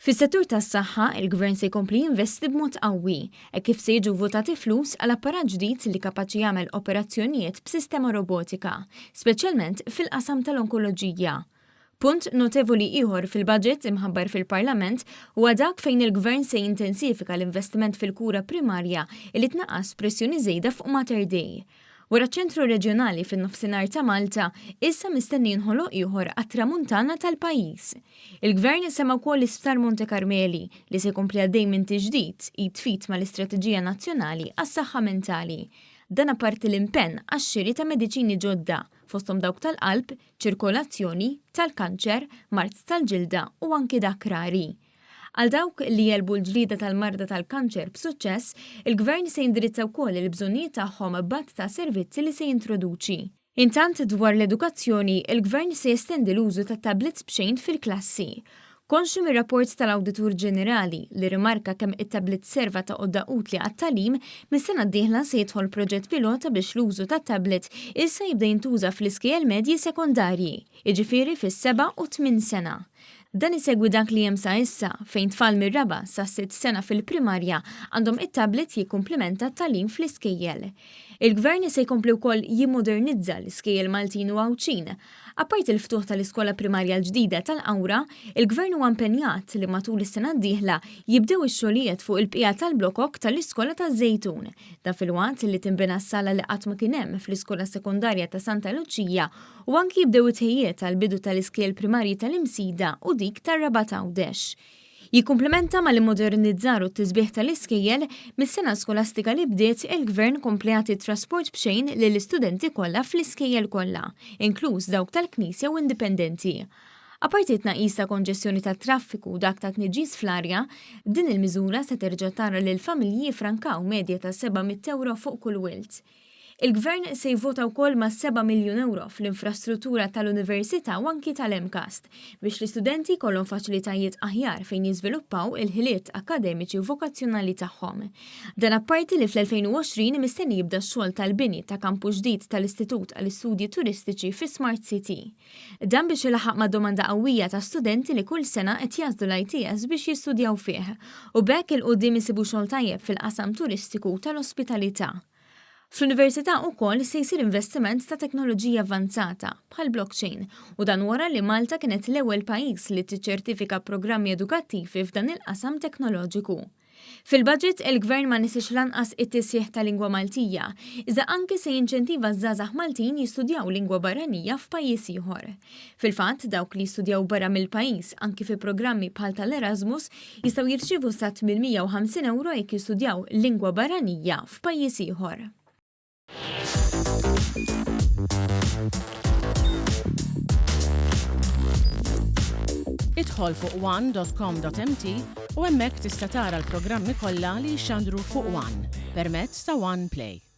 Fis-settur tas-saħħa, il-Gvern se jkompli jinvesti b'mod qawwi, hekk kif se jiġu vvotati flus għal apparat ġdid li kapaċi jagħmel operazzjonijiet b'sistema robotika, speċjalment fil-qasam tal-onkoloġija. Punt notevoli ieħor fil-budget imħabbar fil-Parlament huwa dak fejn il-Gvern se jintensifika l-investiment fil-kura primarja li tnaqqas pressjoni żejda fuq Mater Dei. Wara ċentru reġjonali fin-Nofsinhar ta' Malta, issa mistenni jinħoloq ieħor għat-Tramuntana tal-pajjiż. Il-Gvern semma wkoll l-Isptar Monte Karmeli li se jkompli għaddej minn tiġdid id f'id mal-Istrateġija Nazzjonali għas-Saħħa Mentali. Dan apparti l-impenn għax-xiri ta' mediċini ġodda, fosthom dawk tal-qalb, ċirkolazzjoni, tal-kanċer, mard tal-ġilda u anki dak rari. Għal dawk li jegħlbu l-ġlieda tal-marda tal-kanċer b'suċċess, il-Gvern se jindirizza wkoll il-bżonnijiet tagħhom b'għadd ta' servizzi li se jintroduċi. Intant dwar l-edukazzjoni, il-Gvern se jestendi l-użu ta' tablets b'xejn fil-klassi. Konxju mir-rapport tal-Awditur Ġenerali li rrimarka kemm it-tablet serva ta' għodda utli għat-tagħlim, mis-sena d-dieħla se jidħol proġett pilota biex l-użu tat-tablet issa jibda jintuża fl-iskejjel medji sekondarji, jiġifieri fis-seba' u t-tmien sena. Dan isegwi dak li hemm sa issa, fejn tfal mir-raba' sas-sitt sena fil-primarja għandhom it-tablet jikkumplimenta t-tagħlim fl-iskejjel. Il-Gvern se jkompli wkoll jimmodernizza l-iskejjel Maltin u Għawdxin. Apparti l-ftuħ tal-iskola primarja l-ġdida tal-Qawra, il-Gvern huwa impenjat li matul is-sena d-dieħla jibdew ix-xogħlijiet fuq il-bqija tal-blokok tal-iskola taż-Żejtun. Dan filwaqt li tinbena s-sala li qatt ma kien hemm fl-iskola sekondarja ta' Santa Luċija u anki jibdew it-tħejjijiet għall-bidu tal-iskejjel primarji tal-Imsida u dik tar-Rabat Għawdex. Jikkumplimenta mal-immodernizzar u t-tisbiħ tal-iskejjel, mis-sena skolastika li bdiet, il-Gvern kompla jagħti trasport b'xejn lill-istudenti kollha fl-iskejjel kollha, inkluż dawk tal-Knisja u indipendenti. Apparti t-tnaqqis ta' konġestjoni tat-traffiku u dak ta' tniġġis fl-arja, din il-miżura se terġa' tara lill-familji jiffrankaw medja ta' 700 ewro fuq kull wild. Il-Gvern se jivvota wkoll mas-seba' miljun ewro fl-infrastruttura tal-Università u anki tal-MCAST biex l-istudenti jkollhom faċilitajiet aħjar fejn jiżviluppaw il-ħiliet akkademiċi u vokazzjonali tagħhom. Dan apparti li fl-2020 mistenni jibda x-xogħol tal-bini ta' kampus ġdid tal-Istitut għall-Istudji Turistiċi fi Smart City. Dan biex ilaħħaq mad-domanda qawwija ta' studenti li kull sena qed jagħżlu l-ITS biex jistudjaw fih u b'hekk 'il quddiem isibu xogħol tajjeb fil-qasam turistiku u tal-ospitalità. Fl-Università ukoll se jsir investiment ta' teknoloġija avvanzata, bħall-blockchain, u dan wara li Malta kienet l-ewwel pajjiż li tiċċertifika programmi edukattivi f'dan il-qasam teknoloġiku. Fil-budget, il-Gvern ma nisiex lanqas it-tisħiħ tal-lingwa Maltija, iżda anki se jinċentiva ż-żgħażagħ Maltin jistudjaw lingwa barranija f'pajjiż ieħor. Fil-fatt, dawk li jistudjaw barra mill-pajjiż, anki fi programmi bħal tal-Erasmus, jistgħu jirċievu sa 850 ewro jekk jistudjaw lingwa barranija f'pajjiż ieħor. Idħol fuq one.com.mt u hemmhekk tista' tara l-programmi kollha li jixxandru fuq One permezz ta' One Play.